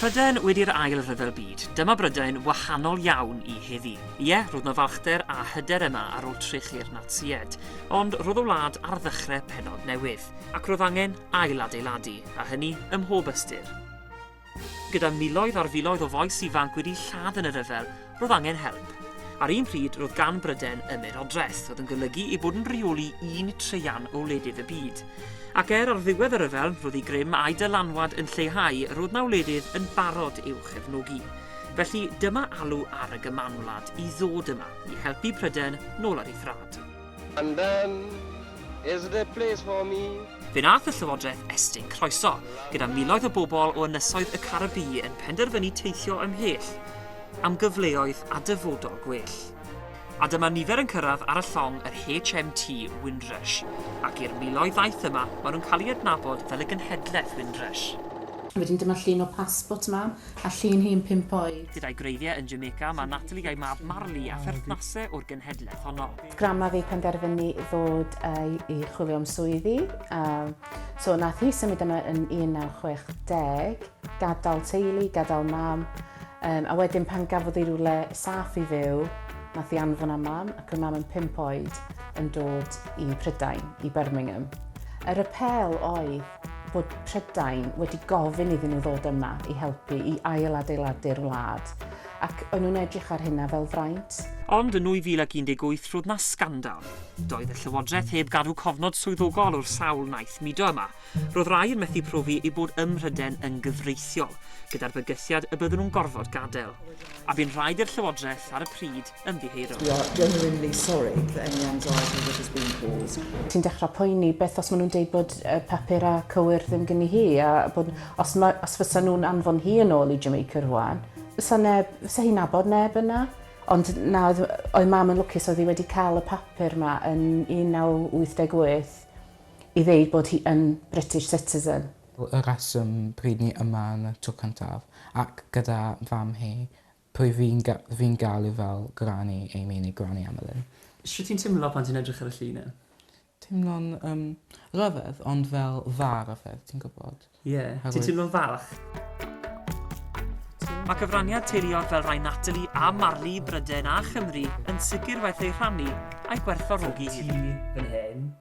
Prydain wedi'r Ail Ryfel Byd. Dyma Brydain wahanol iawn i heddi. Ie, roedd 'na falchder a hyder yma ar ôl trechu'r Natsïed, ond roedd y wlad ar ddechrau pennod newydd, ac roedd angen ail-adeiladu, a hynny ym mhob ystyr. Gyda miloedd ar filoedd o fois ifanc wedi lladd yn y rhyfel, roedd angen help. Ar un pryd, roedd gan Bryden ymerodraeth, oedd yn golygu ei bod yn rheoli un traean o wledydd y byd. Ac er ar ddiwedd y rhyfel, roedd ei grym a'i dylanwad yn lleihau, roedd 'na wledydd yn barod i'w chefnogi. Felly, dyma alw ar y Gymanwlad i ddod yma, i helpu Pryden nôl ar ei thrad. London is the place for me. Fe wnaeth y Llywodraeth estyn croeso, gyda miloedd o bobl o ynysoedd y Caribî yn penderfynu teithio ymhell am gyfleoedd a dyfodol gwell. A dyma nifer yn cyrraedd ar y llong yr HMT Windrush, ac i'r miloedd ddaeth yma, maen nhw'n cael eu adnabod fel y genhedlaeth Windrush. Wedyn dyma llun o passport mam a llun hi'n pump oed. Gyda'i gwreiddiau yn Jamaica, mae Natalie a'i mab Marley a pherthnasau o'r genhedlaeth honno. Grandma fi penderfynu ddod i chwilio am swyddi. So nath hi symud yma yn 1960, gadael teulu, gadael mam, um, a wedyn pan gafodd hi rhywle saff i fyw, nath hi anfon am mam, ac oedd mam yn 5 oed yn dod i Prydain, i Birmingham. Yr apêl oedd bod Prydain wedi gofyn iddyn nhw ddod yma i helpu i ail-adeiladu'r wlad. Ac o'n nhw'n edrych ar hynna fel fraint. Ond yn 2018 roedd 'na sgandal. Doedd y llywodraeth heb gadw cofnod swyddogol o'r sawl wnaeth mudo yma. Roedd rhai yn methu profi eu bod ym Mhrydain yn gyfreithiol, gyda'r bygythiad y bydden nhw'n gorfod gadael. A bu'n rhaid i'r llywodraeth ar y pryd ymddiheuro. We are genuinely sorry for any anxiety that has been caused. Ti'n dechrau poeni beth os maen nhw'n deud bod y papurau cywir ddim gen i hi a bod os, ma, os fysa nhw'n anfon hi yn ôl i Jamaica rwan, Fysa neb, fysa hi'n nabod neb yna. Ond na, oedd, oedd mam yn lwcus, oedd hi wedi cael y papur ma yn 1988 i ddeud bod hi yn British citizen. Y rheswm pryd ni yma yn y tro cyntaf ac gyda fam hi, pwy fi'n ga- fi'n galw fel Granny Amy neu Granny Emmeline. Shwt ti'n timlo pan ti'n edrych ar y llun 'na? Teimlo'n yym ryfedd ond fel dda ryfedd ti'n gwybod? Ie. Ti'n teimlo'n falch? Mae cyfraniad teuluoedd fel rhai Natalie a Marley i Brydain a Chymru yn sicr werth eu rhannu a'i gwerthfawrogi Ti fan hyn.